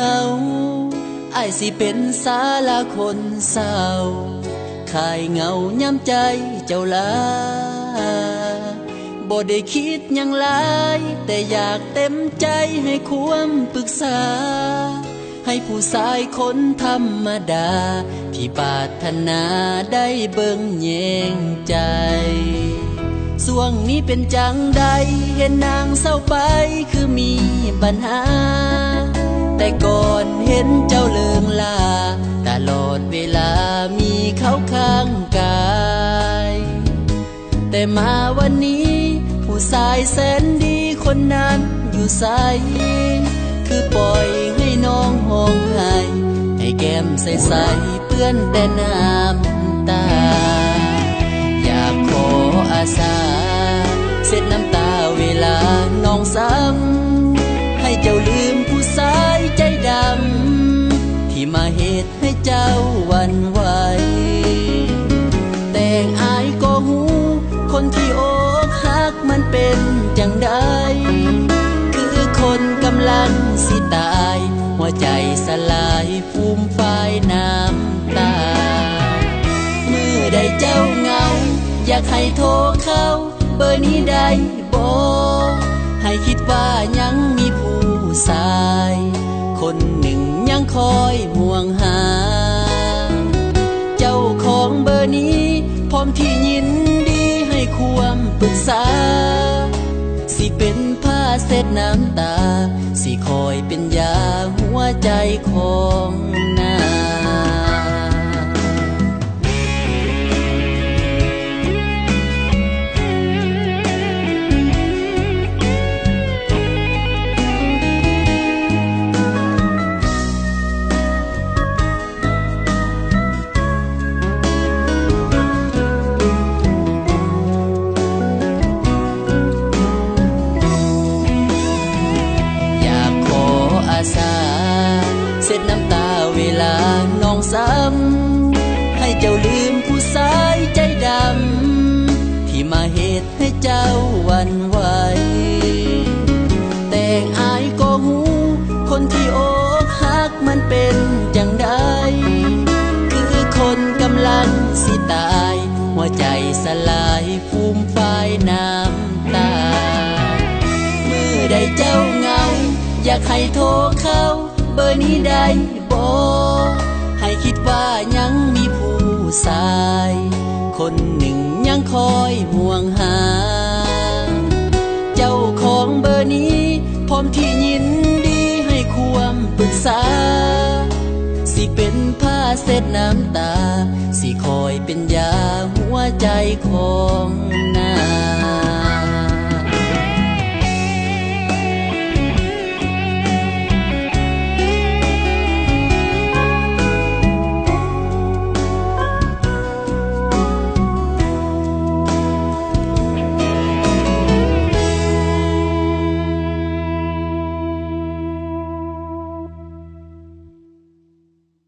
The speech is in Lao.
ເອົາ ອ້າຍຊິເປັນສາລາຄົນເສົ້າ ຄາຍເຫງົາຍາມໃຈເຈົ້າລາ. ບໍ່ໄດ້ຄິດຫຍັງຫຼາຍ ແຕ່ຢາກເຕັມໃຈໃຫ້ຄວາມປຶກສາ ໃຫ້ຜູ້ຊາຍຄົນທຳມະດາ ທີ່ປາດຖະໜາໄດ້ເບິ່ງແຍງໃຈ. ຊ່ວງນີ້ເປັນຈັ່ງໃດ ເຫັນນາງເສົ້າໄປຄືມີບັນຫາ? ແຕ່ກ່ອນເຫັນເຈົ້າເລີງລາ ຕະຫຼອດເວລາມີເຂົາຂ້າງກາຍ. ແຕ່ມາວັນນີ້ ຜູ້ຊາຍແສນດີຄົນນັ້ນຢູ່ໃສ? ຄືປ່ອຍໃຫ້ນ້ອງຮ້ອງໄຫ້ ໃຫ້ແກ້ມໃສໆເປື້ອນແຕ່ນ້ຳຕາ. ຢາກຂໍອາສາເຊັດນ້ຳຕາເວລານ້ອງຊ້ຳ ໃຫ້ເຈົ້າລືມຜູ້ຊາຍໃຈດຳ ທີ່ມາເຮັດ ໃຫ້ເຈົ້າຫວັ່ນໄຫວ. ແຕ່ອ້າຍກໍຮູ້ ຄົນທີ່ອົກຫັກມັນເປັນຈັ່ງໃດ ຄືຄົນກຳລັງຊິຕາຍ ຫົວໃຈສະຫຼາຍ ຟູມຟາຍນ້ຳຕາ. ມື້ໃດເຈົ້າເຫງົາ ຢາກໃຫ້ໂທເຂົ້າເບີນີ້ໄດ້ ບໍ່ໃຫ້ຄິດວ່າຍັງມີຜູ້ຊາຍ ຄົນໜຶ່ງຍັງຄອຍຫ່ວງຫາ. ເຈົ້າຂອງເບີນີ້ ພ້ອມທີ່ຍິນດີໃຫ້ຄວາມປຶກສາ ຊິເປັນຜ້າເຊັດນ້ຳຕາ ຊິຄອຍເປັນຢາຫົວໃຈຂອງນາງ. ຢາກຂໍອາສາ ເຊັດນ້ຳຕາເວລານ້ອງຊ້ຳ ໃຫ້ເຈົ້າລືມຜູ້ຊາຍໃຈດຳ ທີ່ມາເຮັດໃຫ້ເຈົ້າຫວັ່ນໄຫວ. ແຕ່ອ້າຍກໍຮູ້ ຄົນທີ່ອົກຫັກມັນເປັນຈັ່ງໃດ ຄືຄົນກຳລັງຊິຕາຍ ຫົວໃຈສະຫຼາຍ ຟູມຟາຍນ້ຳຕາ. ມື້ໃດເຈົ້າເຫງົາ ຢາກໃຫ້ໂທເຂົ້າເບີນີ້ໄດ້ບໍ່ ໃຫ້ຄິດວ່າຍັງມີຜູ້ຊາຍ ຄົນໜຶ່ງຍັງຄອຍຫ່ວງຫາ. ເຈົ້າຂອງເບີນີ້ ພ້ອມທີ່ຍິນດີໃຫ້ຄວາມປຶກສາ ຊິເປັນຜ້າເຊັດນ້ຳຕາ ຊິຄອຍເປັນຢາຫົວໃຈຂອງ